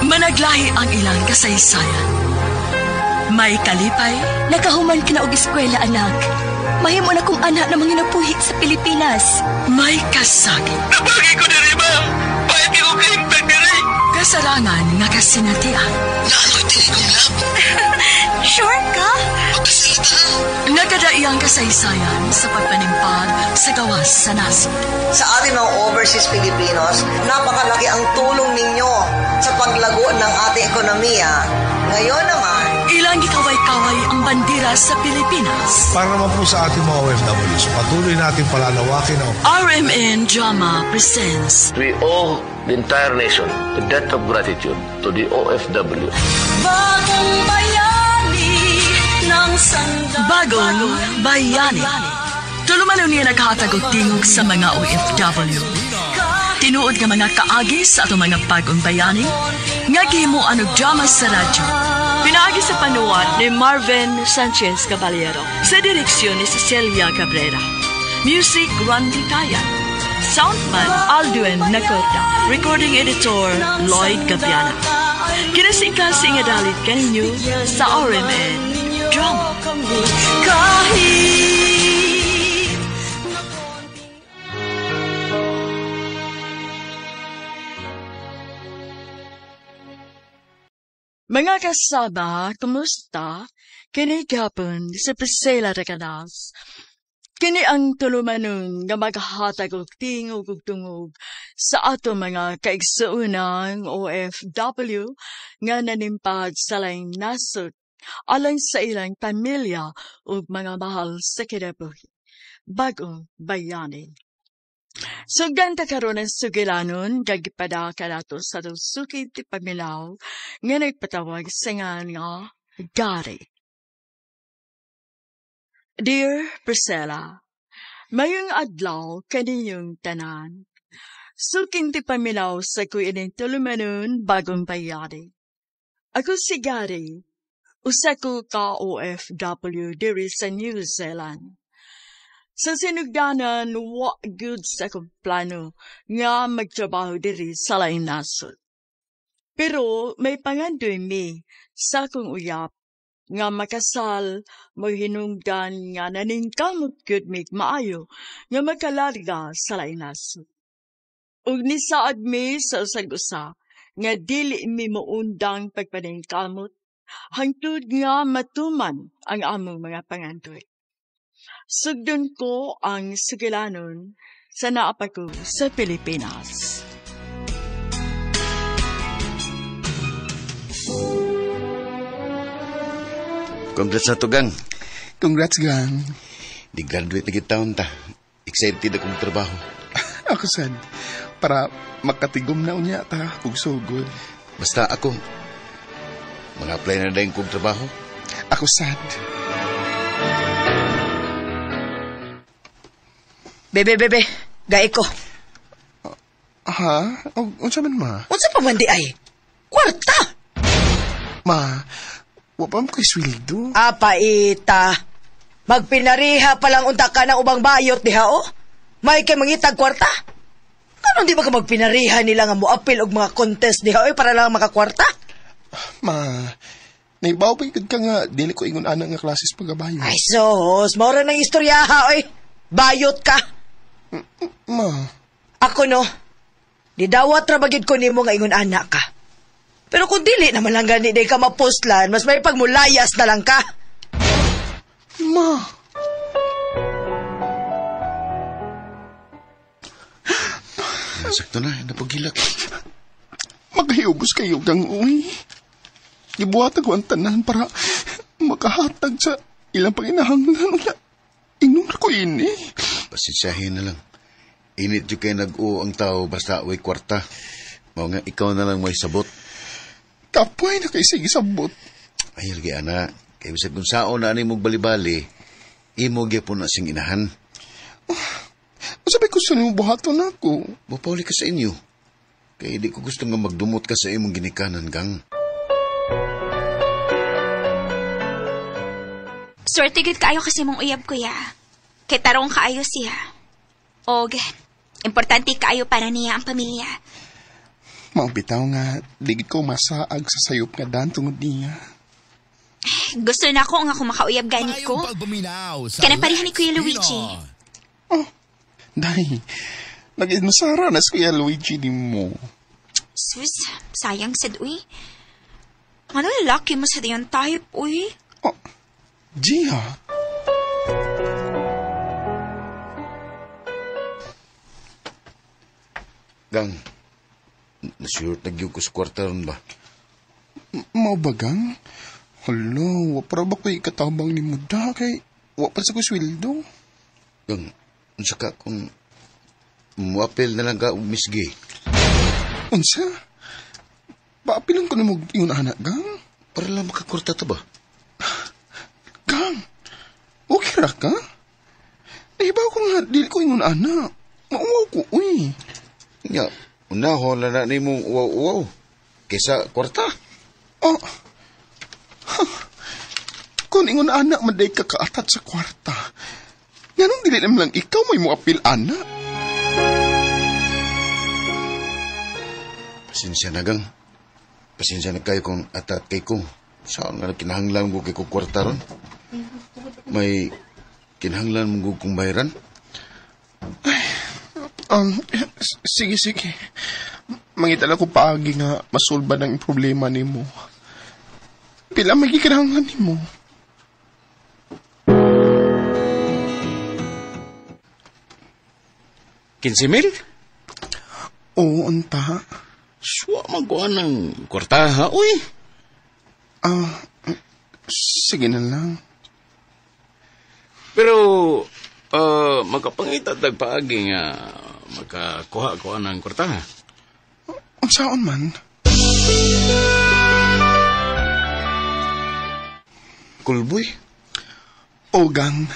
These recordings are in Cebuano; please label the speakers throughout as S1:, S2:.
S1: Managlahi ang ilang kasaysayan. May kalipay,
S2: Nakahuman ka na og eskwela, anak. Mahimo na kong anak na manginabuhi sa Pilipinas.
S1: May kasakit.
S3: Nabagi ko diri ba? Pahit ko kahimtang diri.
S1: Kasarangan nga kasinatian.
S3: Naaloy kong love.
S2: Sure ka?
S3: Pagkasalita.
S1: Nagkadaiyang kasaysayan sa pagpanimpag sa gawas sa nasod.
S4: Sa ating mga overseas Filipinos, napakalaki ang tulong ninyo sa paglago ng ating ekonomiya. Ngayon naman,
S1: Ilang gikaway-kaway ang bandera sa Pilipinas.
S5: Para naman po sa ating mga OFWs, patuloy natin palalawakin ang
S1: RMN Drama presents
S6: We owe the entire nation a debt of gratitude to the OFW.
S2: Bagong bayani ng sandang...
S1: Bagong Bayani. Tulumanon niya naghatag og tingog sa mga OFW. Tinuod nga mga kaagi sa atong mga bagong bayani, nga gihimuan og drama sa radyo. Pinaagi sa panuwat ni Marvin Sanchez Caballero. Sa direksyon ni Cecilia Cabrera. Music, Randy Kayan. Soundman, Aldwin Nacorda. Recording editor, Lloyd Gabiana. Kinasingkasing nga dalit kaninyo sa RMN Drama.
S2: Kahit
S1: Mga kasaba, kumusta? Kini gapon si Priscilla Recanas. Kini ang tulumanon nga maghatag og tingog ug tungog sa ato mga kaigsuonang OFW nga nanimpad sa laing nasod alang sa ilang pamilya ug mga mahal sa kinabuhi. Bagong bayani. Sugdan ta karon ang sugilanon kag gipada kanato sa atong sukid ti paminaw nga nagpatawag sa ngan nga Gary. Dear Priscilla, mayong adlaw kaninyong tanan. Suking ti paminaw sa kuining tulumanon bagong bayani. Ako si Gary, usa ko ka OFW diri sa New Zealand. Sa sinugdanan, wa good sa akong plano nga magtrabaho diri sa laing nasod. Pero may pangandoy mi sa akong uyap nga makasal mo hinungdan nga naningkamot gyud mig maayo nga makalarga sa laing nasod. Ug nisaad mi sa usag usa nga dili mi moundang pagpaningkamot hangtod nga matuman ang among mga pangandoy. Sugdon ko ang sugilanon sa naapa ko sa Pilipinas.
S7: Congrats na to, gang.
S8: Congrats, gang.
S7: Di graduate na kita ta. Excited akong trabaho.
S8: Ako sad, para makatigom na unya ta ug sugod.
S7: Basta ako, mga-apply na din kong trabaho.
S8: Ako sad.
S9: Bebe, bebe, gae ko.
S8: Ha? O, unsa man, ma?
S9: Unsa pa man di ay? Kwarta!
S8: Ma, wa pa mo kay sweldo.
S9: Apaita. Magpinariha pa lang unta ka ng ubang bayot diha, oh. May kay mangitag kwarta. Kanon di ba ka magpinariha nila nga moapil og mga contest diha, oy, para lang makakwarta?
S8: Ma, naibaw pa gid ka nga dili ko ingon ana nga klases pagabayo.
S9: Ay, sos, maura ng istoryaha, oy. Bayot ka.
S8: Ma,
S9: Ako no, didawat ra ba gyud ko nimo nga ingon ana ka. Pero kung dili naman lang gani di ka mapostlan, mas may pagmulayas na lang ka.
S8: Ma.
S7: Sakto na, napagilak.
S8: Maghiubos kayo, gang, uy. Gibuhat ako ang tanan para makahatag sa ilang panginahanglan. Wala, ingnon ko ini.
S7: Pasensyahin na lang. Init yung kay nag-o ang tao basta way kwarta. Mao nga, ikaw na lang may sabot.
S8: Kapoy na kay sige sabot.
S7: Ay, lagi, ana. Kay bisag kung sao na ani mong balibali, imo gyapon na sing inahan.
S8: Unsa bay gusto nimo buhaton nako?
S7: Mopauli ka sa inyo. Kay di ko gusto nga magdumot ka sa imong ginikanan, gang.
S10: Swerte gud kaayo kasi mong uyab, kuya. Kay tarong kaayo siya. Og, importante kaayo para niya ang pamilya.
S8: Maubitaw nga, digit ko masaag sa sayop nga dan tungod niya.
S10: Gusto na ako nga kung makauyab gani ko. Kanang pareha ni Kuya Luigi.
S8: Oh, day, nag-inasara na si Kuya Luigi ni mo.
S10: Sus, sayang sad, uy. Ano lalaki mo sa diyang type, uy?
S8: Oh, Gia.
S7: Gang, nasure nagyug ko sa kwarta ron ba?
S8: Mao ba, gang? Hala, wa para ba ko'y katabang ni Muda kay wa pa sa ko sweldo.
S7: Gang, unsa ka kung muapil na lang ka og Miss Gay?
S8: Unsa? Paapilan ko na mo yun, anak, gang?
S7: Para lang makakwarta ta ba?
S8: Gang, okay ra ka? Nahibaw ko nga, dili ko ingon anak. Mauwaw ko, uy.
S7: Nga, unahon na na ni mong uwaw-uwaw. Kaysa kwarta.
S8: Oh, huh. Kung ingon anak, maday ka kaatat sa kwarta. Nganong dili naman lang ikaw may muapil, anak?
S7: Pasensya na, gang. Pasensya na kayo kung atat kay ko. Saan nga kinahanglan ko kay ko kwarta ron? May kinahanglan mo kong bayaran?
S8: Ay, sige, sige. Mangitala ko paagi nga masulba ng problema nimo. Pila may gikinahanglan nimo?
S11: $15,000?
S8: Oo, unta.
S11: Suwa magkuha ng kwartaha, uy.
S8: Sige na lang.
S11: Pero, makapangita tagpaagi nga makakuha-kuha ng kwartaha.
S8: Unsaon man?
S7: Kulboy?
S8: O, gang.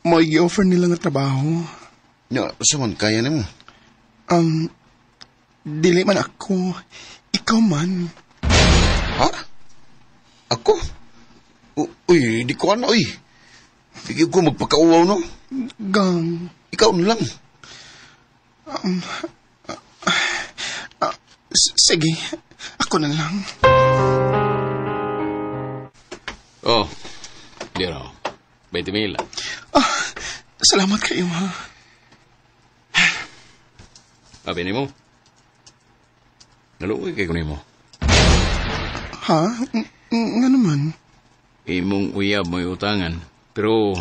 S8: May gi-offer nila nga trabaho.
S7: Ya, sa man kaya nimo?
S8: Dili man ako. Ikaw man.
S7: Ha? Ako? Uy, di ko ano, uy. Di ko magpakauwaw, no?
S8: Gang.
S7: Ikaw na lang.
S8: Sige, ako na lang.
S11: Oh, di raw. 20,000.
S8: Ah, salamat kayo, ha.
S11: Sabi ni mo, naluoy kay ko nimo.
S8: Ha? Nga naman?
S11: Imong uyab mo'y utangan, pero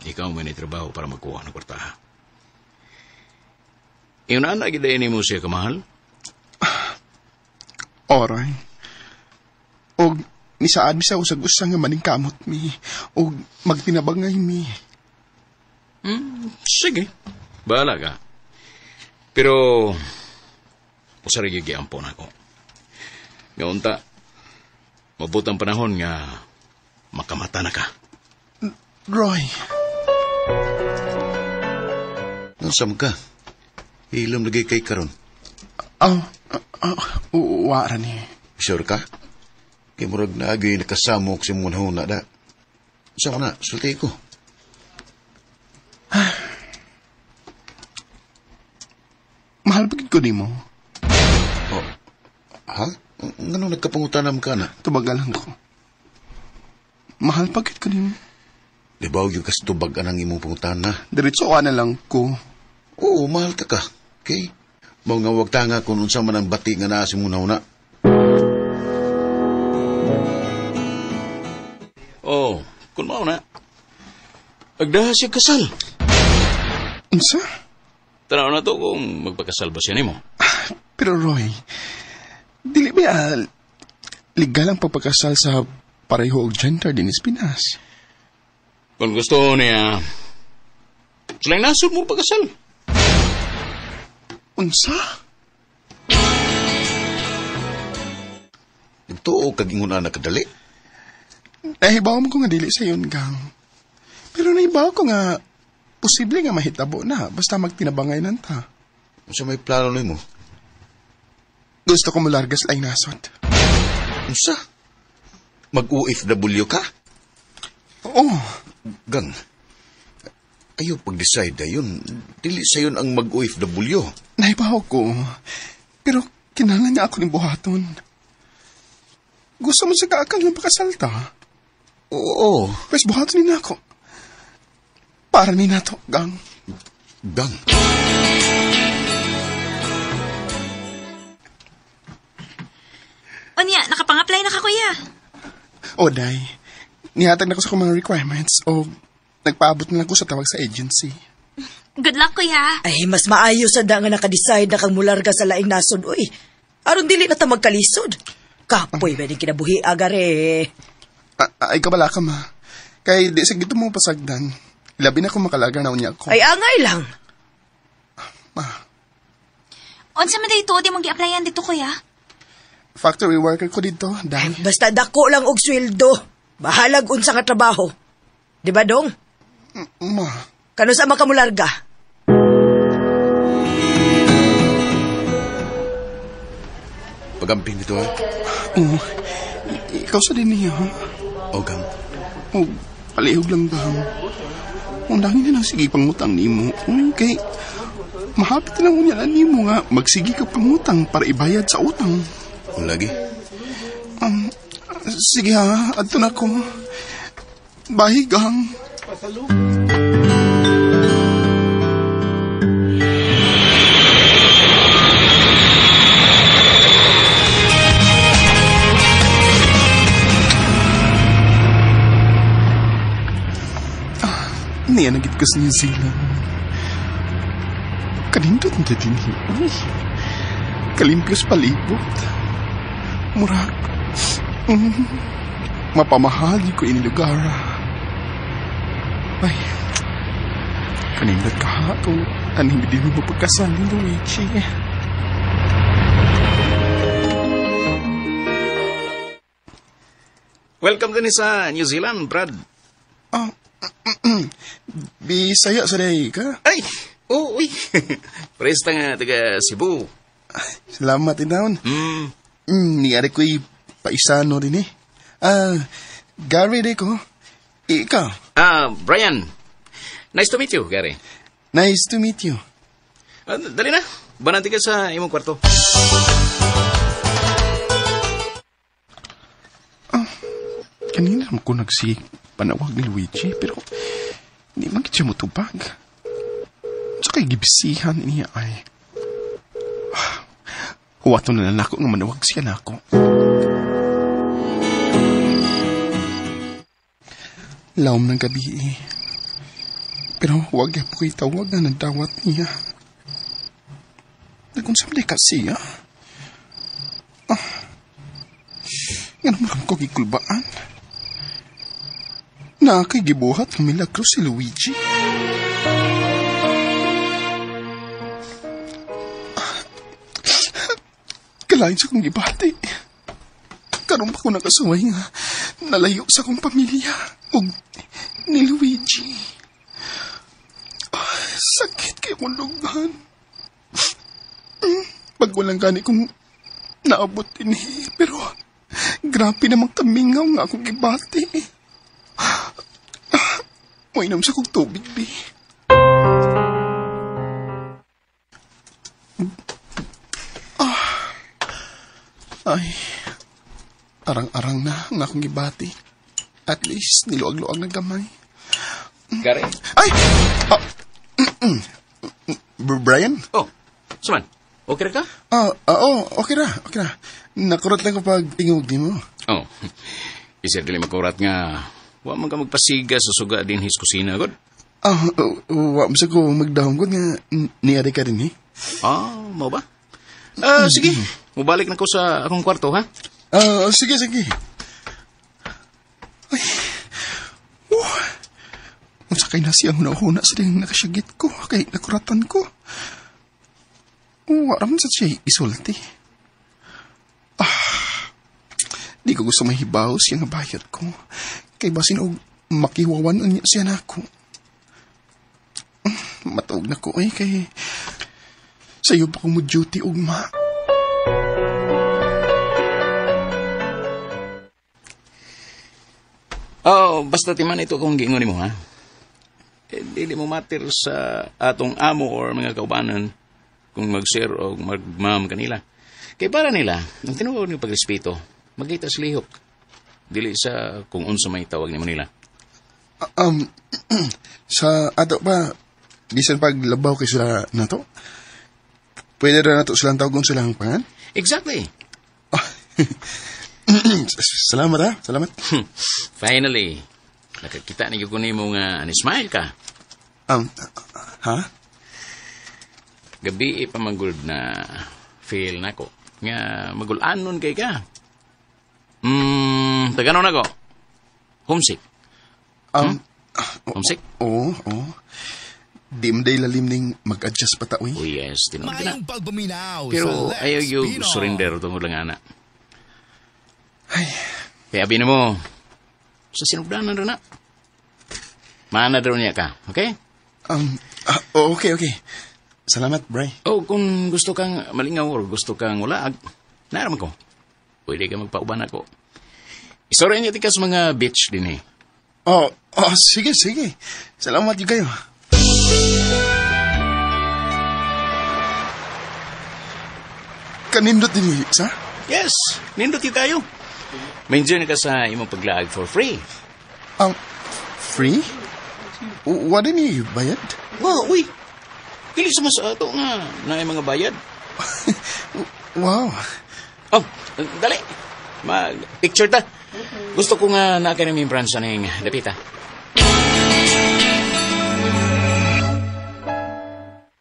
S11: ikaw may trabaho para magkuha ng kwartaha. Iyon na gidayin nimo siya kamahal?
S8: Oray. Og nisaad mi sa usag-usa nga maningkamot mi og magtinabangay mi.
S11: Sige. Bahala ka. Pero usa ra gyud giampon ako. Nga unta, mabot ang panahon nga makamata na ka.
S8: Roy.
S7: Nasam ka? Hilom lagi kay karon.
S8: Wara ni.
S7: Sure ka? Kay murag naagay nakasamok sa imong huna da. Sa na, sulti ko.
S8: Mahal ba ko nimo?
S7: Oh, ha? Ngano nagkapangutanam ka na?
S8: Tubagalan ko. Mahal pa ko nimo.
S7: Di ba yung kastubag anang imong pangutana?
S8: Diretso ka na lang ko.
S7: Oo, mahal ta ka. Okay? Mao nga wag tanga kung unsa man ang bati nga naa sa imong huna.
S11: Oh, kung mao na. Agdaha siya kasal.
S8: Unsa?
S11: Tanaw na to kung magpakasal ba siya nimo.
S8: Pero Roy, dili ba legal ang pagpakasal sa pareho og gender dinis Pinas?
S11: Kung gusto niya, silang nasod mo pagkasal.
S8: Unsa?
S7: Nagtuo kag ingon ana kadali.
S8: Nahibaw mo ko nga dili sa yun, gang. Pero nahibaw ko nga posible nga mahitabo na basta magtinabangay nanta.
S7: Unsa may plano nimo?
S8: Gusto ko mulargas laing nasod.
S7: Unsa? Mag-OFW ka?
S8: Oo.
S7: Gang, ayaw pag-decide ayon. Dili sayon ang mag-OFW.
S8: Nahibaw ko. Pero Kinahanglan niya ako ng buhaton. Gusto mo sa kaakang nga pakasalta?
S7: Oo.
S8: Pwes buhaton ni nako. Para ni nato, Gang.
S7: Gang?
S10: Unya, nakapang-apply na ka, kuya.
S8: O, day. Nihatag na ko sa akong mga requirements o nagpaabot na lang ko sa tawag sa agency.
S10: Good luck, kuya.
S9: Ay, mas maayo sa da nga nakadecide na kang mularga sa laing nasod, uy. Aron dili na ta magkalisod. Kapoy, ba din kinabuhi agare.
S8: Ay, kabala ka, ma. Kay di sa gito mo pasagdan. Labi na kung makalaga na unya ko.
S9: Ay, angay lang.
S8: Ma.
S10: Unsa man dito, di mong gi-applyan dito, kuya?
S8: Factory worker ko dito, dahil.
S9: Basta dako lang og sweldo. Bahalag unsa nga trabaho. Di ba, Dong?
S8: Ma.
S9: Kano sa makamularga?
S7: Pagamping dito, ha?
S8: Oo. Ikaw sa din niya, ha?
S7: O, Gang.
S8: O, palihog lang, Gang. Undangin na lang sige pangutang nimo. Okay. Mahapit na lang unya na nimo nga magsige ka pangutang para ibayad sa utang.
S7: O, lagi?
S8: Sige ha, adto na ko. Bye, Gang. Niya nagit ko sa New Zealand. Kanindot na din hi. Kalimpios palibot. Murag. Mapamahal ko ini lugar. Ay, kanindot ka ha kung anong hindi mo mapagkasal ni Luigi.
S11: Welcome din sa New Zealand, Brad.
S8: Bisaya sa day ka?
S11: Ay, oo, uy. Presta nga taga Cebu.
S8: Salamat, inaon. Niyari ko'y paisano rin eh. Gary day ko. Ikaw?
S11: Brian. Nice to meet you, Gary.
S8: Nice to meet you.
S11: Dali na. Bananti ka sa imong kwarto.
S8: Kanina naman ko nagsig panawag ni Luigi, pero hindi man siya mutubag. Sa kay gibisihan niya ay... Huwato na lang ako nga manawag siya na ako. Lawom ng gabi eh. Pero huwag niya po tawag na nagdawat niya. Nagkonsamli ka siya. Nga naman ko gikulbaan. Na kay gibuhat ng milagro si Luigi. Kalain sa kong gibati. Karon pa ko nakasuway nga nalayo sa kong pamilya ug ni Luigi. Sakit kay kong lughan. Pag walang gani kong naabot din eh. Pero grabe namang kamingaw nga akong gibati. Mainom sa kong tubig, bi. Ay, arang-arang na ang akong gibati. At least, niluag-luag na gamay.
S11: Gary?
S8: Ay! Brian?
S11: Oh, suman. Okay ra ka?
S8: Oo, okay ra, okay ra. Nakurot lang ko pag tingog di mo.
S11: Oh, isa dili makurat nga. Wa man ka magpasiga sa suga din his kusina, god.
S8: Wa man sa ko magdahom, god, nga niyari ka rin, eh.
S11: Mau ba? Sige, mubalik na ko sa akong kwarto, ha?
S8: Sige, sige. Ay, unsa kay na siyang huna-huna sa ding nakasyagit ko, kay nakuratan ko. Wa raman sa siya isulti. Di ko gusto mahibaw siya nga bayad ko. Kay basin og makiwawan unya siya na ako. Matuog na ko eh, kay sayo pa ko mo duty ugma.
S11: Oh, basta timan ito kung giingon nimo, ha? Eh, dili mo matir sa atong amo or mga kaubanan kung mag-share o mag-ma'am kanila. Kay para nila, ang tinuod nga pagrespeto, magita sa lihok. Dili sa kung unsa may tawag nimo nila.
S8: Sa ato pa, bisan paglabaw kay sila nato, pwede ra nato silang tawagon silang pangan?
S11: Exactly.
S8: Salamat ha, salamat.
S11: Finally, nakakita ni ko nimo nga ni-smile ka.
S8: Ha?
S11: Gabi pa maguld na feel nako nga magulanon kay ka. Taganon nako. Homesick. Homesick?
S8: Oo, oo. Di mo day lalim ning mag-adjust pa ta, uy.
S11: Oh yes, tinuod na.
S12: Pagpaminaw
S11: Pero
S12: sa Lex
S11: ayaw yung
S12: Pinoy.
S11: surrender tungod lang ana. Ay. Kaya abi na mo, sa sinugdanan rin na. Maana daw niya ka, okay?
S8: Okay, okay. Salamat, Bray.
S11: Oh, kung gusto kang malingaw or gusto kang ulaag, naaraman ko. Pwede ka magpauban ako. Istorya niya tika sa mga beach din eh.
S8: Oh, sige, sige. Salamat yun kayo. Kanindot din ni sa?
S11: Yes, nindot yun kayo. May-enjoy na ka sa imong paglaag for free.
S8: Free? What din ni bayad?
S11: Oh, uy. Dili sa mas ato nga na mga bayad.
S8: Wow.
S11: Oh, dali. Mag-picture ta. Gusto ko nga na ka ng branch sa ning dapita.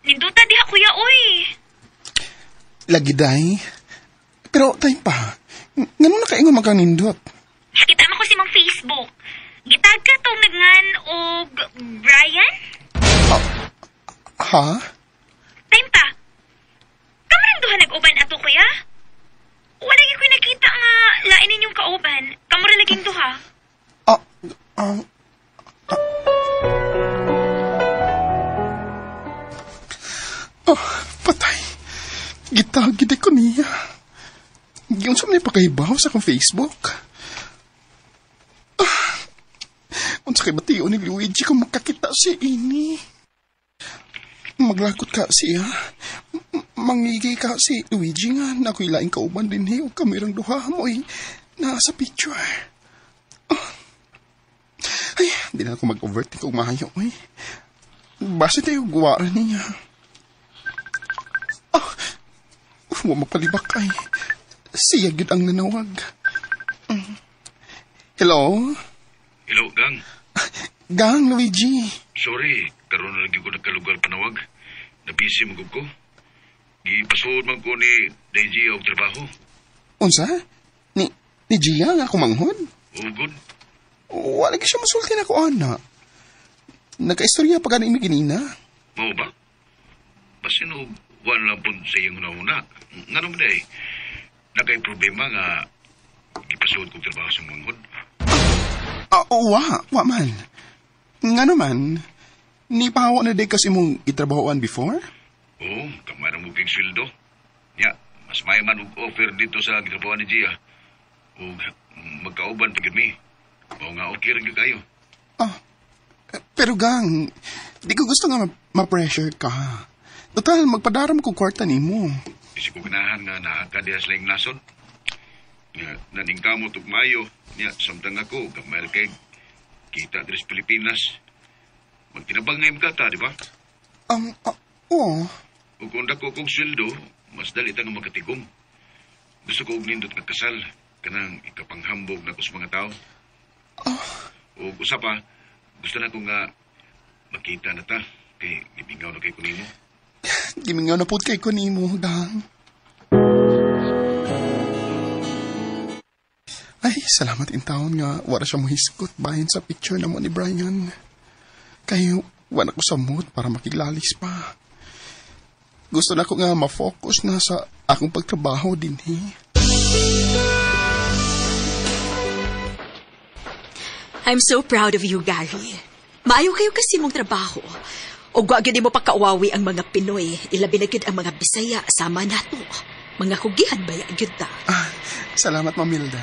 S10: Ninduta diha kuya, uy.
S8: Lagi day. Pero time pa. Ngano nakaingon man kang nindot?
S10: Kita mo ko si mong Facebook. Gitag ka tong nagngan og Brian?
S8: Ha?
S10: Time pa. Kamarang duha nag-uban ato kuya? Wala gyud ko'y nakita nga lain ninyong kauban. Kamo ra laging duha.
S8: Oh, patay. Gitag gid ko niya. Giunsa man ni pakahibaw sa akong Facebook. Unsa kay bation ni Luigi kung makakita si ini. Maglagot ka siya. Mangigi ka si Luigi nga na ako'y laing kauban din eh. O kamerang duha mo eh. Nasa picture. Ay, di na ako mag-overthink og maayo eh. Basta tayo guwara niya. Wa mapalibak ay. Siya gyud ang nanawag. Hello?
S13: Hello, gang.
S8: Gang, Luigi.
S13: Sorry, karon na lagi ko nagkalugar panawag. Nabisi mo ko. Gipasuod man ko ni Daisy og trabaho.
S8: Unsa? Ni Gia nga ako manghod?
S13: Ugod.
S8: Wala siya masulti na ko, ana. Nagkaistorya pa gani mi ginina.
S13: Mao ba? Basin og wala lang pud sa iyong una-una. Ngano man day? Nakay problema nga gipasuod kog trabaho sa manghod.
S8: Wa man. Ngano man, ni pahawa na day kasi mong itrabahoan before?
S13: Oo, kamay na mo kay sweldo. Ya, mas may man og offer dito sa gitrabahoan ni Gia. Ug magkauban pa gyud mi. Mao nga okay ra gyud kayo.
S8: Pero gang, di ko gusto nga ma-pressure ka. Total, magpadaram ko kwarta nimo.
S13: Isip ko ganahan nga naa ka diha sa laing nasod. Nga naningkamot og maayo, nya samtang ako gamay ra kay kita diri sa Pilipinas. Magtinabang nga imong ta, di ba?
S8: Oo.
S13: Ug kung dako kog sweldo, mas dali ta nga makatigom. Gusto ko og nindot nga kasal, kanang ikapanghambog nako sa mga tao. Ug usa pa, gusto na ko nga makita na ta kay gibingaw na kay ko nimo.
S8: Gimingaw na pud kay ko nimo, gang. Ay, salamat in taon nga wala siya mohisgot bahin sa picture na mo ni Brian. Kay wala ko sa mood para makiglalis pa. Gusto na ko nga ma-focus na sa akong pagtrabaho din eh.
S2: I'm so proud of you, Gary. Maayo kayo kasi mong trabaho. O wa gyud mo pakauwawi ang mga Pinoy. Ilabi na gyud ang mga Bisaya sama nato. Mga kugihan ba gyud ta?
S8: Salamat, Mamilda.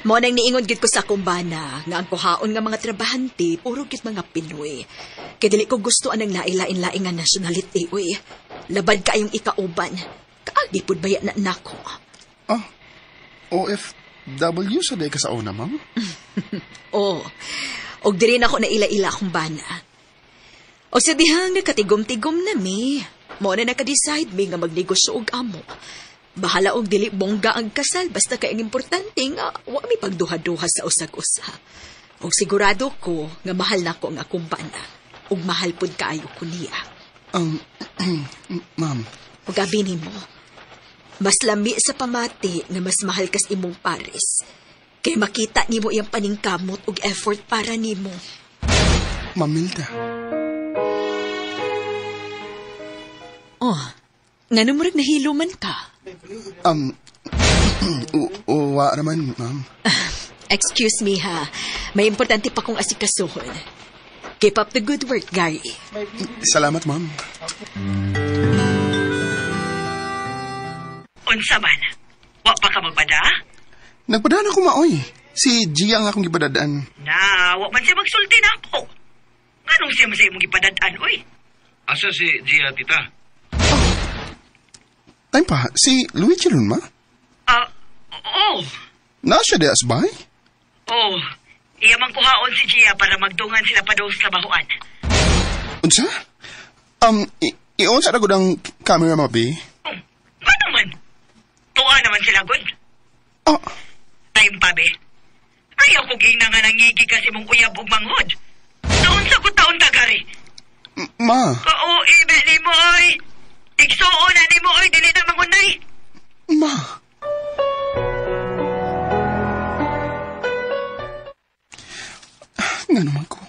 S2: Mo nang niingon gyud ko sa akong bana nga ang kuhaon nga mga trabahante puro gyud mga Pinoy. Kay dili ko gusto anang lain-lain nga nationality uy. Labad kaayong ikauban. Kaagi pud baya na nako.
S8: Ah, OFW sa day ka sa una, ma'am?
S2: Oo. Og diri na ako naila-ila akong bana. O sa dihang nakatigom-tigom na mi, mo na naka-decide mi nga magnegosyo og amo. Bahala og dili bongga ang kasal, basta kay ang importante nga wa mi pagduha-duha sa usag-usa. Og sigurado ko nga mahal na ko ang akong bana. Ug mahal pud kaayo ko niya.
S8: Ma'am.
S2: Ug abi nimo, mas lami sa pamati nga mas mahal kas imong pares. Kay makita nimo iyang paningkamot ug effort para nimo.
S8: Ma'am Milda.
S2: Oh, ngano murag nahilo man ka?
S8: Uwa naman, ma'am.
S2: Excuse me ha, may importante pa kong asikasuhon. Keep up the good work, Gary.
S8: Salamat, ma'am.
S9: Unsa man? Wa pa ka magbada?
S8: Nagpadaan ako maoy. Si Gia ang akong gipadadaan.
S9: Na, wa man siya magsulti na ako. Nganong siya man sa imong gipadadaan, oy?
S13: Asa si Gia, tita?
S8: Oh, time pa, si Luigi ron, ma?
S9: Oo.
S8: Na siya di asbay?
S9: Oo. Iya man kuhaon si Gia para magdungan sila pa daw sa trabahoan.
S8: Unsa? I-on sa ragod ang camera, ma, be?
S9: Oh, ano man? Tuwa naman sila, good.
S8: Oh.
S9: Time pa, be. Ayaw ko gina nga nangigi kasi mong uyab og manghod. Taon sa ko taon tagari.
S8: Ma.
S9: Oo, ibe ni mo, oy. Igsuo na ni mo, oy. Dili na mangunay.
S8: Ma. Nga naman ko.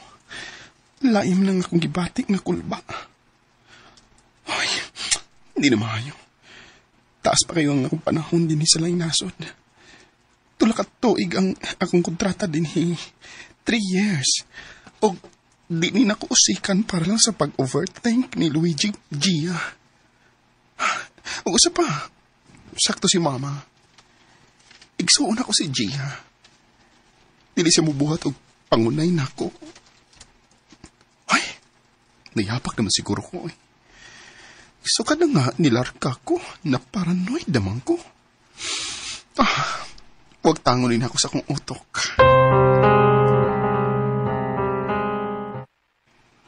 S8: Laim lang akong gibatik nga kulba. Ay, hindi na maayo. Taas pa kayo ang akong panahon din sa laing nasod. Tulak at tuig ang akong kontrata din 3 years. O di ni nako usikan para lang sa pag-overthink ni Luigi Gia. O usa pa, sakto si Mama. Igsuon ako si Gia. Dili siya mubuhat og pangunay nako. Ay, nayapak naman siguro ko eh. Sukad na nga nilarka ko na paranoid naman ko. Ah, huwag tangunin ako sa akong utok.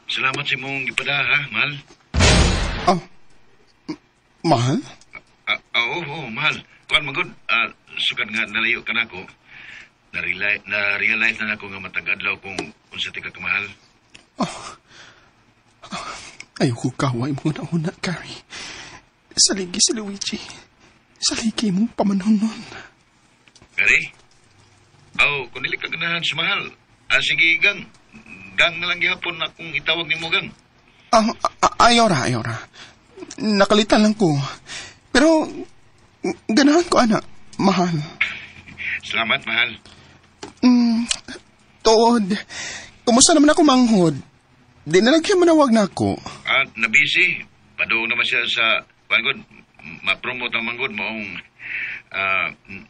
S13: Salamat sa imong gipada, ha, mahal?
S8: Oh, mahal?
S13: Oo, mahal. Kuan magod, sukad nga nalayo ka na ako. Na-realize na ako nga matag adlaw kung unsa ti ka kamahal.
S8: Oh. Ayoko kaway mo na una, Gary. Saligi si Luigi. Saligi mong pamanhon nun.
S13: Gary? Oh, kung dili ka ganahan sa mahal, sige, gang. Gang na lang gihapon na kung itawag ni mo, gang.
S8: Ayaw ra. Nakalitan lang ko. Pero, ganahan ko, anak. Mahal.
S13: Salamat, mahal.
S8: Tuod. Kumusta naman ako, manghod? Di na lang kaya manawag na ako.
S13: Nabisi. Padung naman siya sa, manggod, ma-promote ang manggod, maong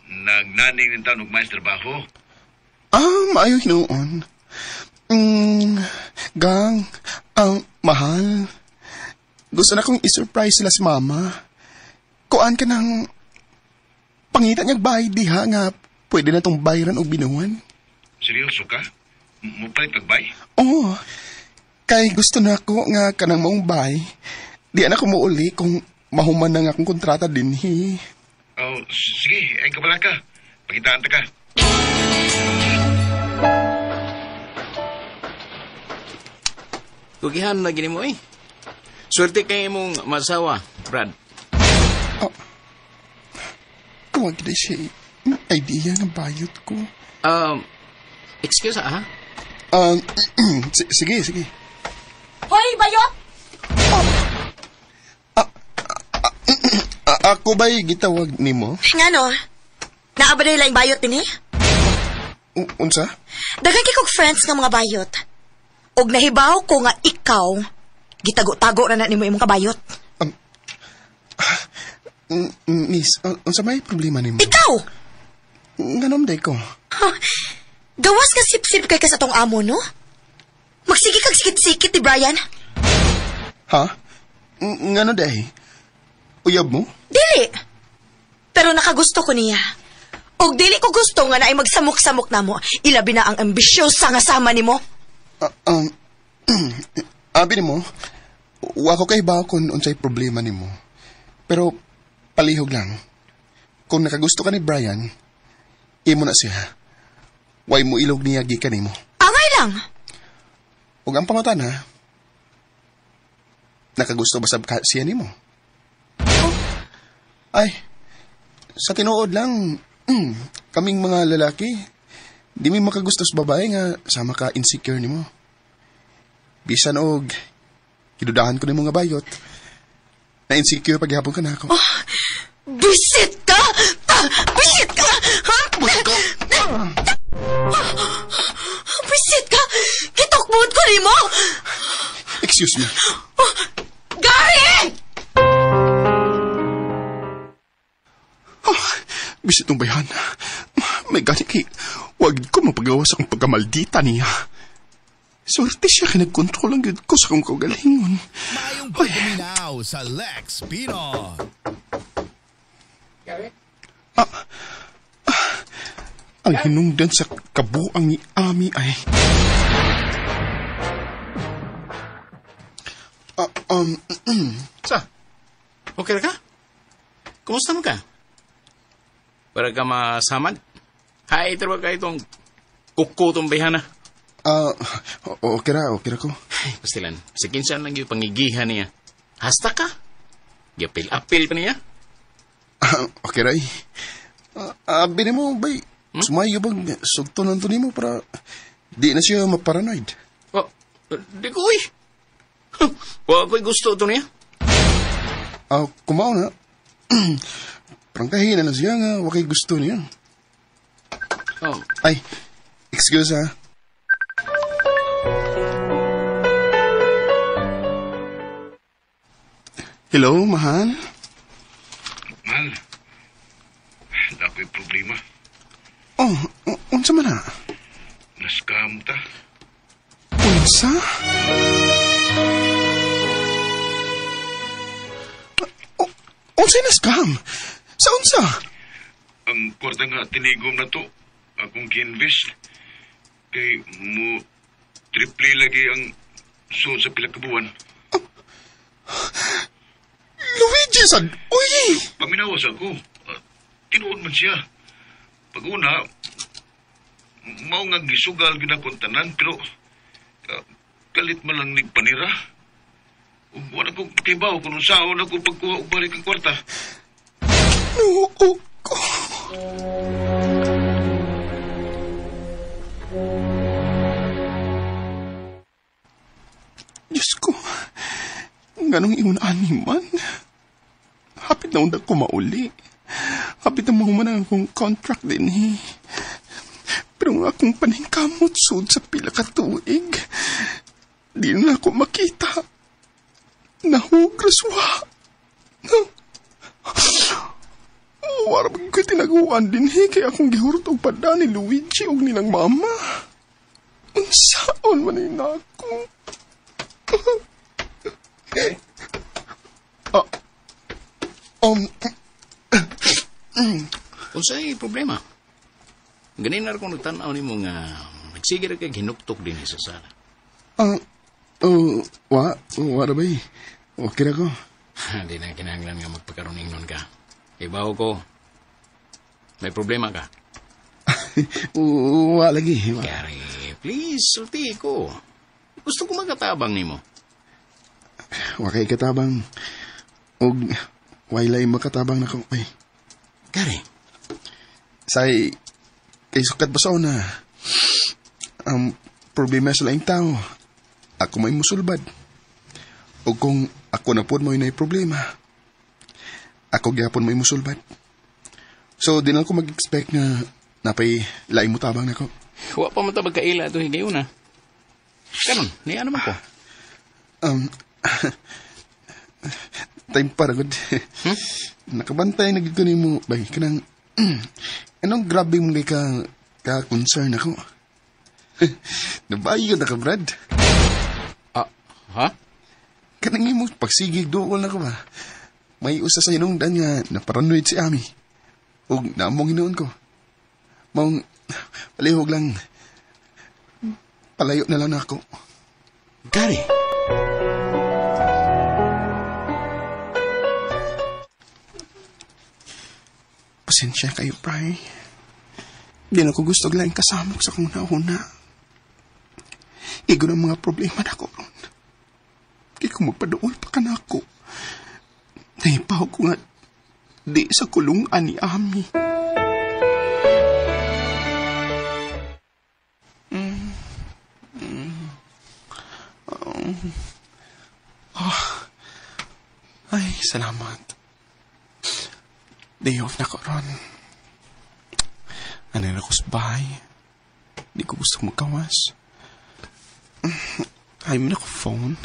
S13: nagnaning ng taon og mais trabaho.
S8: Maayo hinuon. Gang, ang mahal. Gusto na kong i-surprise sila si Mama. Kuan ka ng pangita niyang bahay diha nga pwede na tong bayran og binuan.
S13: Seryoso ka? Mupalit pagbay?
S8: Oo. Kay gusto na ako nga kanang maong bay. Di na ako muuli kung mahuman na nga akong kontrata din, he.
S13: Oh, sige. Ay, kabala ka. Pakitaan ta ka.
S11: Kugihan na gini mo eh. Swerte kay imong masawa, Brad.
S8: Oh. Kuwag na siya. Idea ng bayot ko.
S11: Excuse ha?
S8: Sige, sige.
S12: Hoy, bayot!
S8: Ako ba'y gitawag nimo?
S12: Ngano? Naa ba nila yung bayot din eh?
S8: Unsa?
S12: Daghan kay kog friends nga mga bayot. Og nahibaw ko nga ikaw, gitago-tago na nimo imong kabayot.
S8: Miss, unsa may problema nimo?
S12: Ikaw!
S8: Nganom day ko?
S12: Huh. Gawas nga sip-sip kay ka sa tong amo, no? Magsige kag sikit-sikit ni Brian.
S8: Ha? Ngano day? Uyab mo?
S12: Dili. Pero nakagusto ko niya. Og dili ko gusto nga naay magsamok-samok namo. Ilabi na ang ambisyosa nga sama nimo.
S8: Abi nimo, wa ko kay ba kung unsay problema nimo. Pero palihog lang. Kung nakagusto ka ni Brian, imo na siya. Way mo ilog niya gikan nimo.
S12: Angay lang.
S8: Ug ang pangutana, nakagusto ba sab ka siya nimo? Oh. Ay, sa tinuod lang, kaming mga lalaki, di mi makagusto sa babae nga sama ka insecure nimo. Bisan og kidudahan ko nimo nga bayot, na insecure paghapon ka na ako.
S12: Oh, bisit ka! Bisit ka! Ha? Bisit ka! Kitukbod ko nimo!
S8: Excuse me.
S12: Oh, Gary!
S8: Oh, bisit tong bayan. May gani kay wag ko mapagawas akong pagkamaldita niya. Swerte siya kay nagkontrol ang gud ko sa akong kaugalingon.
S14: Maayong pagpaminaw sa Lex Pino.
S11: Gary?
S8: Ang hinungdan sa kabuang ni Ami ay...
S11: Sa? Okay ra ka? Kumusta mo ka? Para ka masamad? Hay, ito ba ka itong kukutong bayhana?
S8: Okay ra ko.
S11: Ay, pastilan, sa kinsan lang yung pangigihan niya. Hasta ka? Gapil-apil pa niya?
S8: Okay ra eh. Abi mo, bay, sumayo bang sugto ng to nimo para di na siya maparanoid?
S11: Oh, di ko eh. Wa ko'y gusto ito niya.
S8: Kumao na. Prangkahin na lang siya nga, wa kay gusto niya.
S11: Oh.
S8: Ay, excuse ha. Hello, mahal?
S13: Mahal, ako'y problema.
S8: Oh, unsa man na?
S13: Nascam ta.
S8: Unsa? Unsa na scam? Sa unsa?
S13: Ang kwarta nga tinigom na to, akong gi-invest. Kay mo triple lagi ang suod sa pila ka buwan.
S8: Oh. Luigi sad, uy!
S13: Paminawas ako. Tinuod man siya. Pag-una, mao nga gisugal gyud akong tanan, pero kalit man lang nigpanira. Ug wala ko kibaw kung unsaon ako pagkuha og balik ang kwarta.
S8: No, ko. Diyos ko, ganong ingon ani man. Hapit na undag ko mauli. Hapit na mahuman ang akong contract din eh. Pero nga akong paningkamot sud sa pila ka tuig. Di na ako makita. Nahugras wa. Wala ko'y tinaguan din eh, kaya akong gihurot og pada ni Luigi og nilang mama. Unsaon man na ako.
S11: Unsay problema? Ganin na akong nagtanaw nimo nga nagsige ra kay hinuktok din sa sala.
S8: Wa ra bay. Okay ra ko.
S11: Di na kinahanglan nga magpakaroon nun ka. Ibaw ko. May problema ka?
S8: Wa lagi. Wa.
S11: Gary, please, sulti ko. Gusto ko magatabang nimo.
S8: Wa kay katabang. Og walay makatabang nako. Ay.
S11: Gary.
S8: Say, kay sukat ba sa una? Ang problema sa laing tao, ako may musulbad. O kung ako na po may problema, ako gyapon may musulbad. So, di na ako mag-expect nga napay laing mo tabang nako.
S11: Wa pa man ta magkaila ito higayon na. Kanon, niya naman ko.
S8: Time para good. Nakabantay na gid ko nimo bay kanang anong grabe mo kay ka concern ako. Nabayo na ka, Brad.
S11: Ha?
S8: Kanang imo pagsigig duol na ko ba. May usa sa hinungdan nga naparanoid si Ami. Ug naamong hinuon ko. Maong palihog lang. Palayo na lang ako.
S11: Gary.
S8: Pasensya kayo, Bri. Di na ko gusto lang kasama ko sa kong nauna. Igo ng mga problema na ko ron. Kaya kung magpadool pa ka na ako, nahipaw ko nga di sa kulungan ni Ami. Ay, salamat. Day off na ko ron. Ano na ko sa bahay. Di ko gusto magkawas. Ay, mo na ko phone.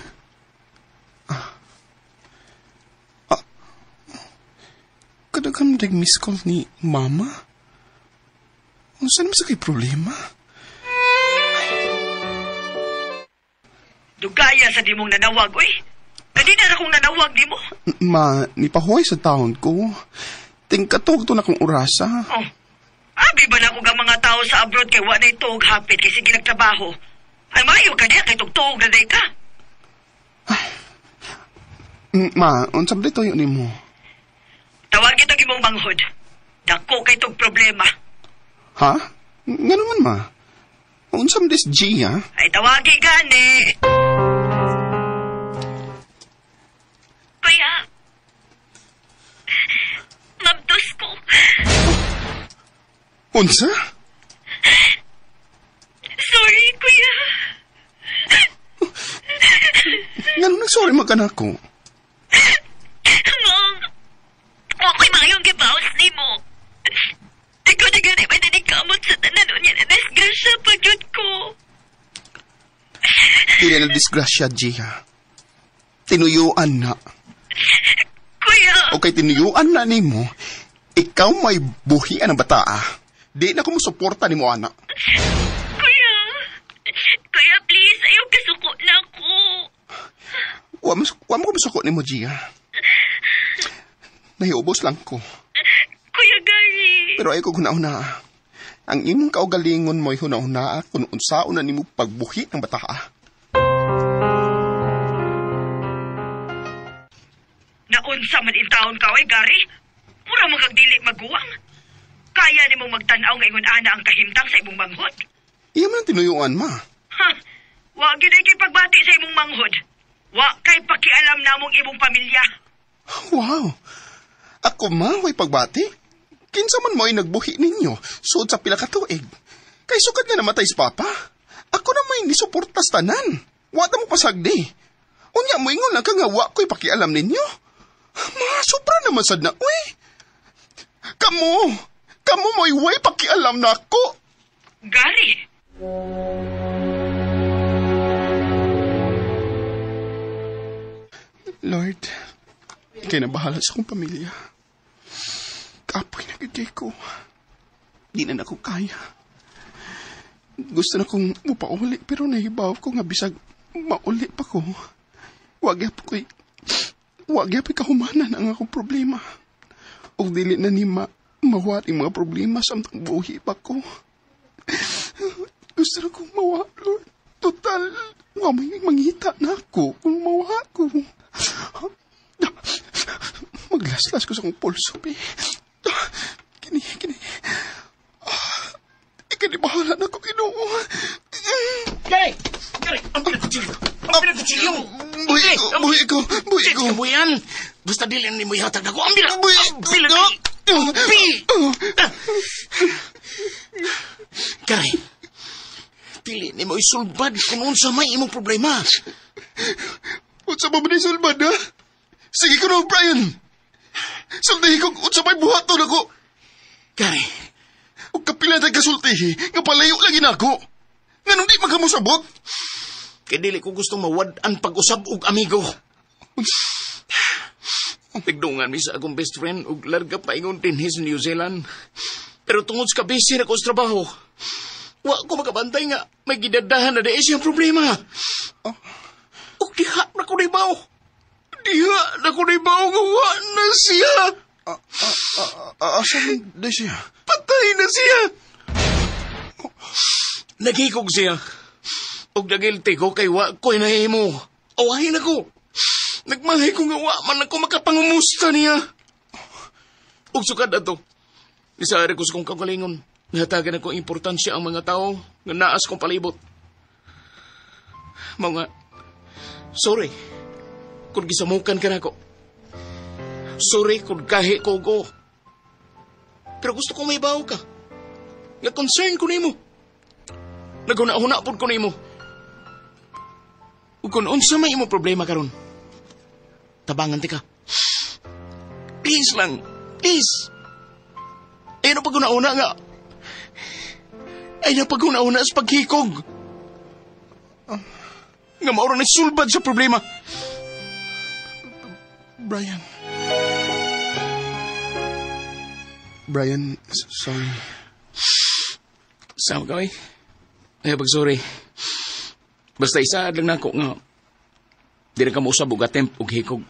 S8: Kadaghan na miss call ni Mama. Saan naman sa kay problema?
S9: Dugaya sa di mong nanawag, uy. Kanina na kong nanawag di mo.
S8: Ma, nipahuay sa taon ko. Tingkatog to na kong orasa.
S9: Oh. Abi ba na ko ang mga tao sa abroad kay wa na'y tuog hapit kay sige nagtrabaho. Ay maayo ka niya kay tugtuog na day ka.
S8: Ay. Ma, unsa ba toyo nimo?
S9: Tawag kita imong manghod. Dako kay tog problema.
S8: Ha? Ngano man ma? Unsa man dis G ha?
S9: Ay tawagi gani.
S10: Kuya, mabdos ko.
S8: Unsa?
S10: Sorry, kuya.
S8: Ngano nag-sorry man ka na ako?
S10: Ngong, wako'y maayong gibawas ni mo. Ikaw na gani may nanigkamot sa tanan niya na disgrasya pagyud ko.
S8: Dili na disgrasya, Gia. Tinuyuan na.
S10: Kuya!
S8: Okay, tinuyuan na nimo. Ikaw may buhian ang bataa. Di na ko musuporta nimo, anak.
S10: Kuya! Kuya, please, ayaw kasuko na ako.
S8: Wa mo ko musuko nimo, Gia. Nahiubos lang ko.
S10: Kuya Gary!
S8: Pero ayaw ko huna-huna. Ang imong kaugalingon mo'y huna-huna kung unsaon na nimo pagbuhi ng bataa.
S9: Naunsa man intawon ka, oy, Gary? Mura mo kag dili maguwang. Kaya nimo magtan-aw nga ingon ana ang kahimtang sa imong manghod.
S8: Iya man ang tinuyuan, ma.
S9: Ha? Wa gid kay pagbati sa imong manghod. Wa kay pakialam namong imong pamilya.
S8: Wow. Ako ma, way pagbati. Kinsa man mo'y nagbuhi ninyo suod sa pila ka tuig. Kay sukad nga namatay si Papa. Ako na may nisuportas tanan. Wa ta mo pasagdi. Unya mo ingon lang ka nga wa ko'y pakialam ninyo. Ma, sobra naman sad na, uy. Kamo mo'y way pakialam na ako.
S9: Gary!
S8: Lord, ika'y nabahala sa akong pamilya. Kapoy na gid ko. Di na ako kaya. Gusto na kong mupauli pero nahibaw ko nga bisag mauli pa ko. Wag gyapon kahumanan ang akong problema. Og dili na ni mawat ang mga problema sa amtang buhi pa ko. Gusto na kong mawa, Lord. Total, wa may mangita na ako kung mawa ko. Maglaslas ko sa akong pulso, be. Kini. Ikani bahala na ko, Ginoo.
S11: Gary! Gary! Ang pinagkutsilyo! Ang pinagkutsilyo!
S8: Buhi ko! Buhi ko!
S11: Buhian! Basta dili ni mo ihatag ako. Ang bila!
S8: Buhi
S11: ko! Ambi! Gary! Dili ni mo isulbad kung unsa may imong problema.
S8: Unsa ba man isulbad, ha? Sige ko na, Brian! Sultihi ko unsa may buhaton ako.
S11: Gary!
S8: O kapila tayo kasultihi, nga palayo lagi na ako. Nganong di magkamusabot?
S11: Kaya dili ko gustong mawad-an pag-usab og amigo. Tigdungan mi sa akong best friend og larga paingon dinhi sa New Zealand. Pero tungod sa kabisi na ko sa trabaho, wa ko makabantay nga may gidadahan na di siyang problema. Oh. Og diha na ko nibaw. Diha na ko nibaw nga wa na siya.
S8: Asa man di siya?
S11: Patay na siya! Naghikog siya. Og nagilti ko kay wa ko'y nahimo. Awahin ako. Nagmanghay ko nga wa man ako makapangumusta niya. Og sukad ato. Isaari ko sa kong kagalingon. Nahatagan ako importansya ang mga tao nga naas kong palibot. Mga, sorry kung gisamukan ka nako. Sorry kung kahi ko go. Pero gusto ko may bawo ka. Nga concern ko nimo. Naghuna-huna pod ko nimo. Ug kung unsa may imo problema karon, tabangan ti ka. Please lang. Please. Ay na paghuna-huna nga. Ay na paghuna-huna sa paghikog. Nga maura na sulbad sa problema.
S8: Brian. Brian, sorry.
S11: Sama ka, oy. Ay, pag-sorry. Basta isaad lang nako nga di na ka mausab og attempt og hikog.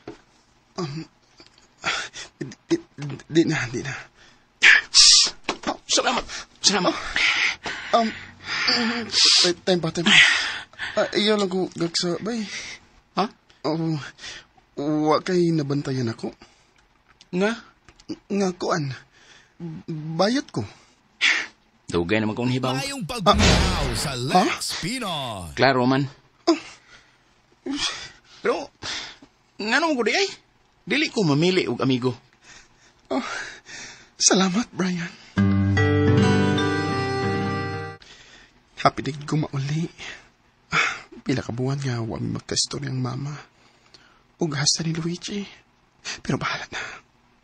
S8: Di na.
S11: Salamat. Salamat.
S8: Time pa. Iyaw lang ko gagsa, bay.
S11: Ha?
S8: Oh, wa kay nabantayan ako.
S11: Nga?
S8: Nga kuan. Bayot ko.
S11: Dugay naman kong hibaw.
S14: Maayong pagpaminaw sa Lex Pinoy.
S11: Klaro man. Pero, nga naman ko di ay. Dili ko mamili og amigo.
S8: Oh, salamat, Brian. Happy day ko mauli. Pila ka buwan nga wa mi magkaistorya ang mama. Ug hasta ni Luigi. Pero bahala na.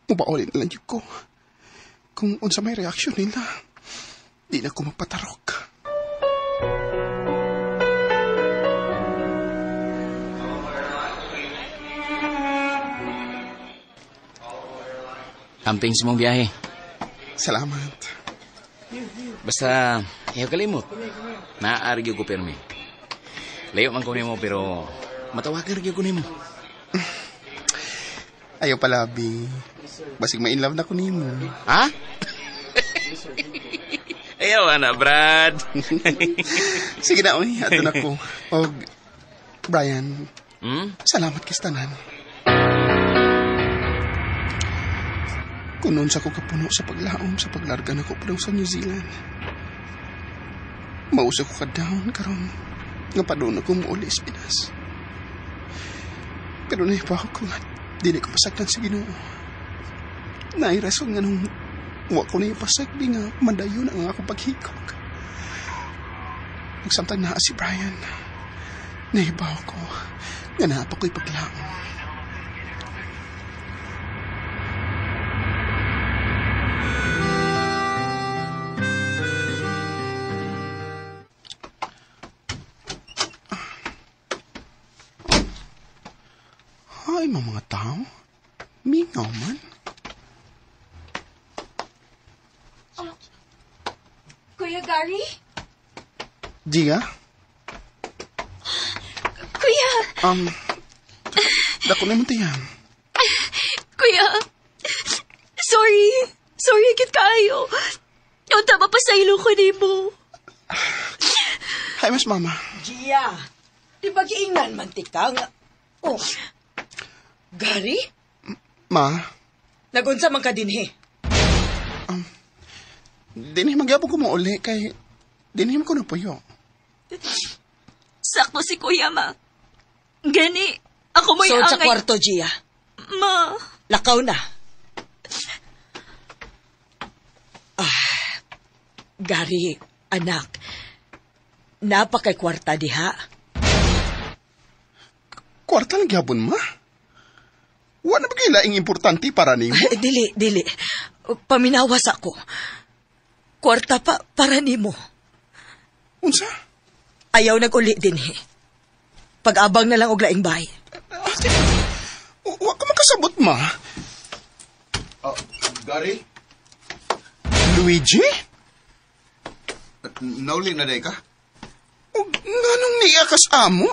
S8: Mubauli na lang yun ko. Kung unsa may reaksyon nila, di na ko magpatarok.
S11: Amping sa mong biyahe.
S8: Salamat.
S11: Basta, ayaw kalimot. Naaari ko pirmi. Layo man ko nimo pero matawagan gyud ko nimo.
S8: Ayaw pala, Bi. Basig ma-inlove na ko nimo.
S11: Ha? Ayaw ana, Brad.
S8: Sige na, oy. Ato na ko. Og, Brian, salamat kistanan. Kunon sa ko kapuno sa paglaom sa paglarga na ko pa sa New Zealand. Mausa ko ka-down karon nga padung ako muuli sa Pinas. Pero naipaho ko nga dili ko pasagdan sa Ginoo. Nairason nga nung wa ko na ipasagdi nga madayon ang akong paghikog. Nagsamtang naa si Brian. Nahibaw ko nga naa pa ko'y paglaom. Ay, mga tao. Mingaw man.
S10: Oh. Kuya Gary?
S8: Gia?
S10: Kuya!
S8: Dako na mo tiyan.
S2: Kuya! Sorry. Sorry, kit kaayo. Unta mapasaylo ko nimo.
S8: Hi, Miss Mama.
S9: Gia, di ba giingnan man tika nga? Oh, Gary?
S8: Ma?
S9: Nagunsa man ka dinhi?
S8: Dinhi magyapon ko mo uli kay dinhi man ko napuyo.
S2: Sakto si Kuya, ma. Gani, ako mo'y
S9: angay. Sold sa kwarto, Gia.
S2: Ma.
S9: Lakaw na. Ah, Gary, anak, napakay kwarta diha.
S8: Kwarta lang gyapon, ma? Wala ba kayo laing importante para nimo?
S9: Dili, dili. Paminawas ako. Kwarta pa para nimo.
S8: Unsa?
S9: Ayaw nag-uli dinhi. Pag-abang na lang og laing bahay.
S8: Ate, wa ka makasabot, ma.
S7: Gary?
S8: Luigi?
S7: Nauli na day ka?
S8: Nganong niya kas amo?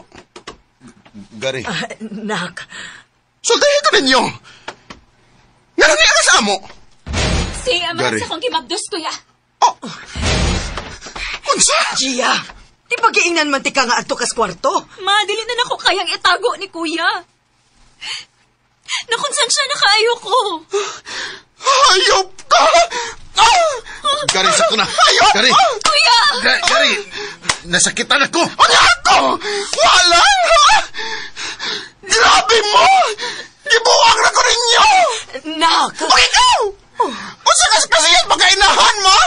S7: Gary.
S9: Nak.
S8: Sultahin ko ninyo! Nganong niya kas sa amo?
S10: Si ama
S7: Gary.
S10: sa kong gimabdos, kuya.
S8: Oh! Unsa?
S9: Gia, di ba giingnan man ti ka nga adto kas kwarto?
S10: Ma, dili na nako kayang itago ni kuya. Nakonsensya na kaayo ko.
S8: Hayop ka! Ah!
S7: Gary, sakto na.
S8: Hayop!
S7: Gary!
S10: Kuya!
S7: Gary! Nasakitan ako!
S8: Ano ako? Wala! Grabe mo! Gibuwang na ko ninyo!
S9: Nak!
S8: O ikaw! Unsa kas kasi yan pagkainahan mo?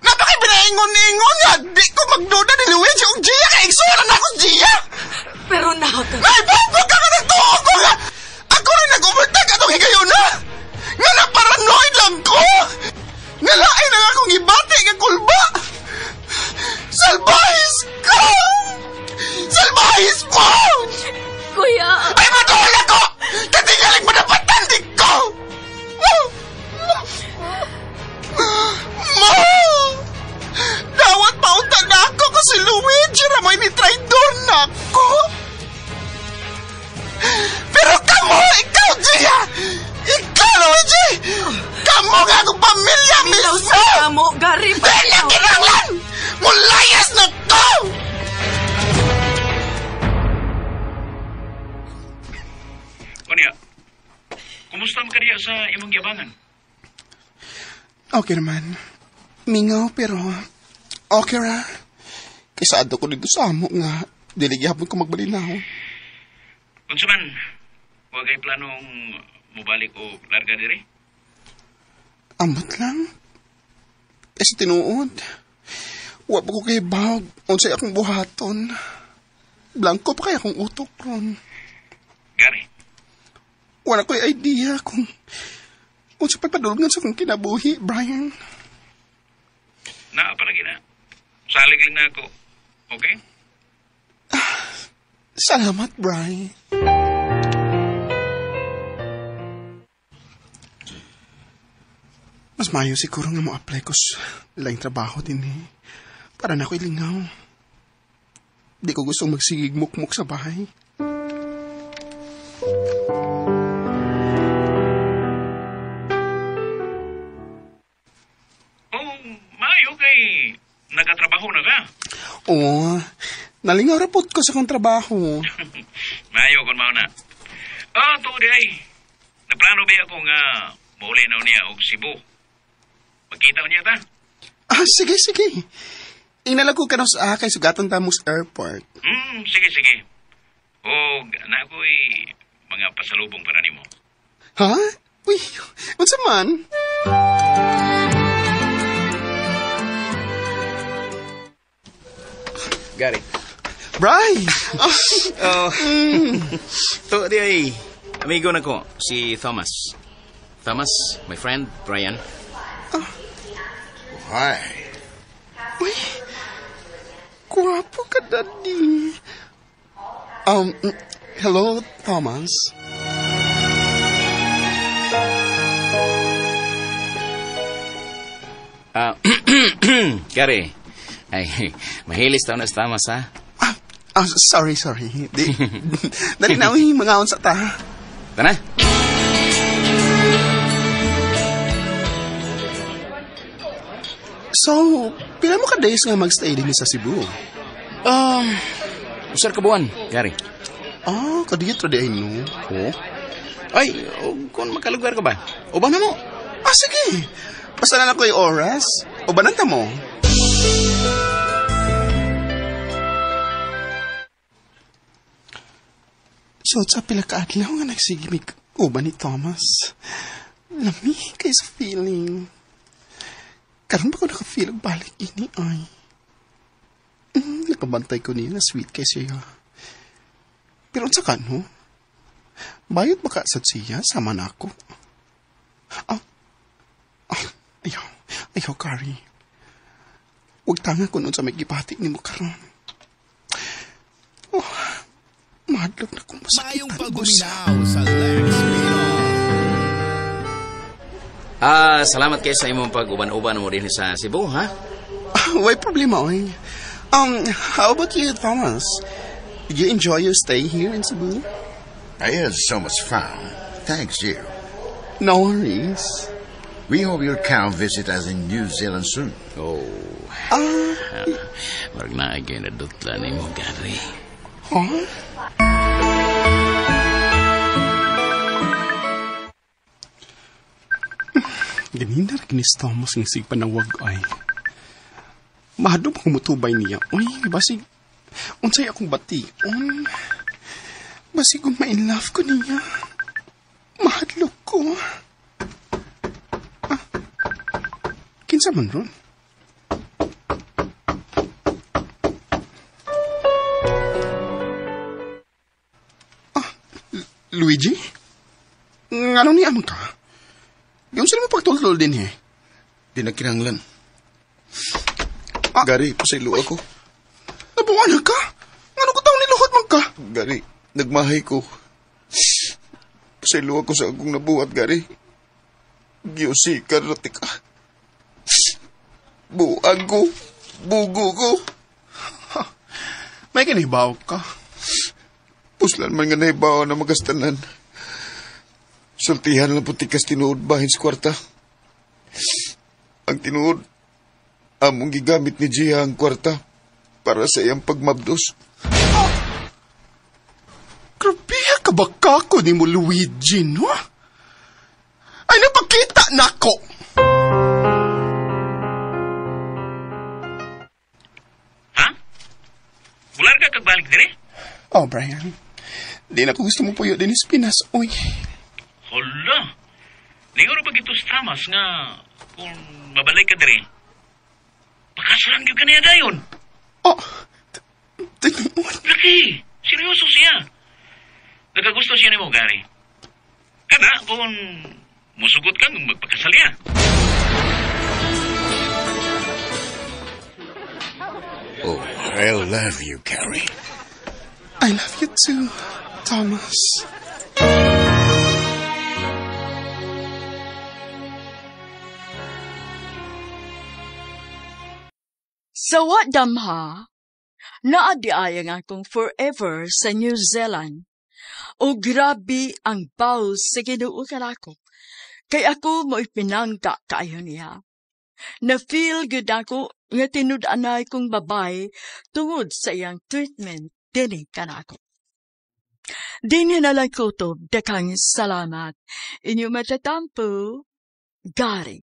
S8: Napakipinaingon-ingon nga! Di ko magduda ni Luigi og Gia kay igsuonan na ako si Gia!
S9: Pero nak...
S8: Ay, bobo ka nga nagtuo ko nga! Ako rin nag-overtake atong higayuna! Nga na paranoid lang ko! Nga lain ang akong ibati nga kulba! Salbahis ka! Salbahis mo!
S10: Kuya!
S8: Ay, matuol ako! Katingaling madapatan di ko! Ma! Dawat paunta na ako ko si Luigi Ramoy ni traidor na ako! Pero kamo, ikaw, Gia! Ikaw, Luigi! Kamo nga akong pamilya
S9: Minaw
S8: mismo!
S9: sa kamo, Gary.
S8: Dahil na kinanglan! Mulayas na ko!
S11: Unya, kumusta man ka diya sa imong giabangan?
S8: Okay naman. Mingaw pero okay ra. Kaysa adto ko dito sa amo nga dili gihapon ko magbalinaw.
S11: Unsa man, wa kay planong mobalik o larga diri?
S8: Amot lang. Kasi tinuod. Wa pa ko kay bag. Unsay akong buhaton. Blanko pa kay akong utok ron.
S11: Gary,
S8: Wala ko'y idea kung unsa pa'y padulngan sa akong kinabuhi, Brian.
S11: naa palagi na. Salig lang na ako. Okay?
S8: Salamat, Brian. Mas mayo siguro nga mo-apply ko sa laing trabaho din eh. Para na ako'y lingaw. Di ko gustong magsigig mukmuk sa bahay.
S11: Oh, maayo kay nagatrabaho na ka.
S8: Oo, nalingaw ra pod ko sa akong trabaho.
S11: Maayo kon mao na. Ah, tuod di ay. Naplano ba ako nga mauli na niya og Cebu. Magkita niya ta?
S8: Ah, sige, sige. Inalago ka na sa kay sugatan ta mo sa airport.
S11: Sige, sige. Og na ako'y mga pasalubong para nimo.
S8: Ha? Uy, unsa man?
S11: Gary.
S8: Bray!
S11: Oh. To di ay amigo na ko si Thomas. Thomas, my friend Brian.
S7: Hi.
S8: Uy, guwapo ka, daddy. Hello, Thomas.
S11: Ah, Gary. Ay, mahilis taon na si Thomas, ha?
S8: Ah, sorry, sorry. Di, dali na, uy, mga unsa ta.
S11: Tara.
S8: So, pila mo ka days nga magstay din sa Cebu?
S11: Usar ka buwan, Gary.
S8: Ah, kadiyot ra di ay no.
S11: Oo. Ay, kung makalugar ka ba? Uban na mo.
S8: Ah, sige. Basta na lang ko yung oras. Ubanan ta mo. So, sa pila ka adlaw nga nagsigimig uban ni Thomas. Lami kay sa feeling. Karon ba ko naka-feel og balik ini ay. Nakabantay ko niya na sweet kay siya. Pero unsa ka no? Bayot ba ka sa siya sama na ako? Ah, ayaw, ayaw, Kari. Huwag tanga kung unsa may gibati ni mo karon. Oh, mahadlok na kung
S14: Maayong
S8: masakitan ko
S14: pagguminaw sa Lex Pinoy.
S11: Ah, salamat kayo sa imong pag-uban-uban mo din sa Cebu, ha?
S8: Way problema, oy. How about you, Thomas? Did you enjoy your stay here in Cebu?
S7: I had so much fun. Thanks you.
S8: No worries.
S7: We hope you'll come visit us in New Zealand soon.
S11: Oh.
S8: Ah.
S11: Marag na kayo nadutla ni mo, Gary.
S8: Huh? Ganina ra kinis Thomas nga sig panawag ay. Mahadlok ko mutubay niya. Uy, basig unsay akong bation. Basig kung ma-in love ko niya. Mahadlok ko. Ah, kinsa man ron? Ah, Luigi? Ngano niya man ka? Yung sila mo pagtultol din eh.
S7: Di na kinahanglan.
S8: Ah.
S7: Gary, pasaylo ako.
S8: Nabuwan na ka? Ngano ko taong niluhod man ka?
S7: Gary, nagmahay ko. Pasaylo ako sa akong nabuhat, Gary. Giyosikan na tika. Buang ko. Bugo ko.
S8: Ha, may kinibaw ka.
S7: Puslan man nga nahibaw na magastanan. Sultihan lang po tikas tinuod bahin sa kwarta. Ang tinuod, among gigamit ni Gia ang kwarta para sa iyang pagmabdos.
S8: Oh! Grabe ka ba kako ni mo, Luigi, no? Ay, napakita na ko!
S3: Ha? Bular ka kagbalik dire?
S8: Oh, Brian. Di na ko gusto mo puyo din is Pinas, uy.
S3: Hala. Ninguro pag ito sa Tamas nga kung mabalik ka dire, pakasalan gyud ka niya dayon.
S8: Oh, tinuod.
S3: Laki, seryoso siya. Nakagusto siya nimo, Gary. Kana kung musugot kang magpakasal niya.
S7: Oh, I love you, Gary.
S8: I love you too, Thomas.
S1: Sa what damha, naadi ay ang akong forever sa New Zealand. O grabe ang baw sa Ginoo kanako. Kay ako mo'y pinangka kaayo niya. Na-feel good ako nga tinud-anay kong babay tungod sa iyang treatment dini kanako. Dini na lang kutob, dakang salamat. Inyo matatampo, Gary.